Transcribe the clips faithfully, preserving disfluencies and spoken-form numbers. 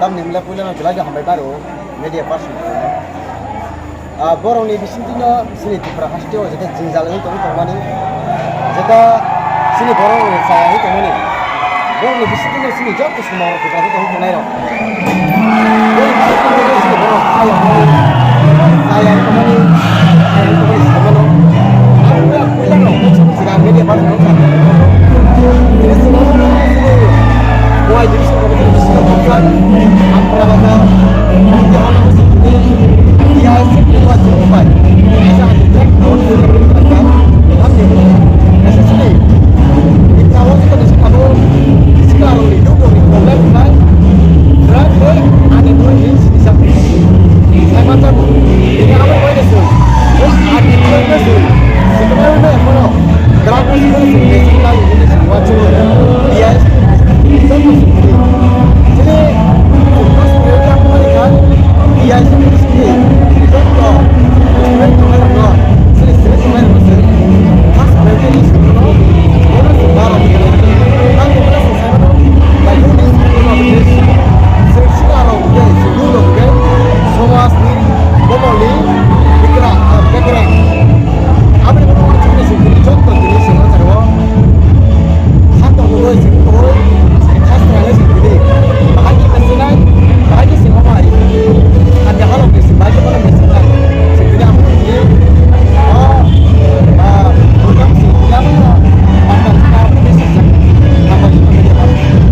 Tamni hwnle puilano belai no hambai maro media person rokno. Ah, borokni bisingtwino chini Tripura haste o jeta jwngjal wngwi tongwi tongmani, jeta chini borok rok chaya wngwi tongmani, borokni bisingtwino chini joto samung rok Tripura tongwi tongnai rok. Borokni bisingtwino chini borok chaya wngwi, chaya wngwi tongmani, chaya wngwi tongmani samano. Ang puila puilano media person rok.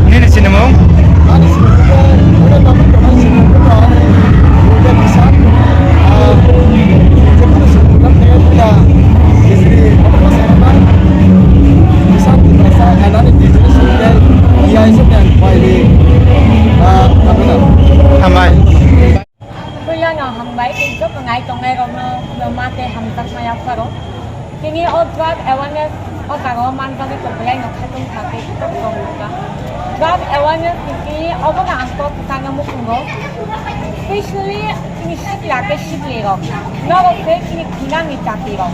Nini sinimung? Hambai. Puilano hambai, tei joto nai tongnai rokno no ma tei hamjakma yapharo. Tini o drug awareness o jaga o manjagwi tong belai no khatung kha tei khatung tong nukha. Drug awareness ni tini obono ang kok kwchangno muchungo. Specially tini sikla tei sikli rok. Norok se tini thinangni jati rok.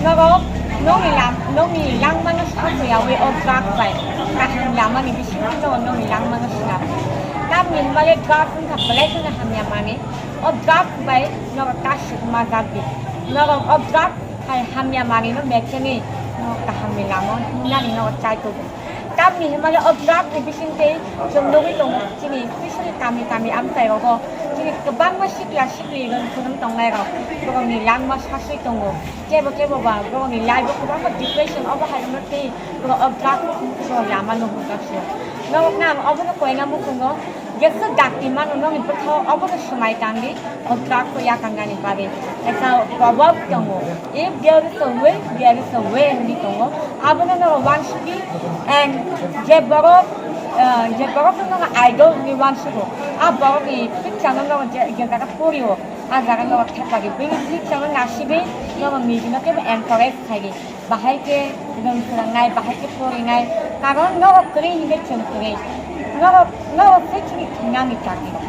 Norok nongni lam, nongni langmano sasoyawi o drug bai kaham lamani bisingo norok nongni langmano swnam. Tamni hwnba le drug wngkha belai kheno hamya manwi. O drug bai norok ta swk ma jak di. Norok o drug hai hamya manwi no mechengwi norok kaham ni lama o hinani norok chai tubu. Tamni hwnba le o drug ni bising tei chwng nugwi tongo chini specially kami kami amchai rogo chini kwbangma sikla sikli rwng phwrwng tongnai rok borokni langma saswi tongo. Kebo kebo ba borokni life o kwbangma depression obo hai wngkha tei borok o drug o lama no hwnjak se. Norok nang obono koina muchungo. Jesa dakti mano nokni bwkhao obono swmai tangdi, o drug o yakangani bagwi. Kaisa proverb tongo, "If there is a will, there is a way," hinwi tongo. Abono norok uansukdi, and je borok, ah, je borokno nono idol hinwi uansugo, a borokni picture no nono je, je jaga porio, a jaga norok thepagwi bini picture no nasigwi norok nijino kebo encourage khaidi. Bahai khe rwng swrwngnai, bahai khe porinai, karon norok kwrwi hinkhe chwng kwrwi. Norok, norok se chini thinani chati rok.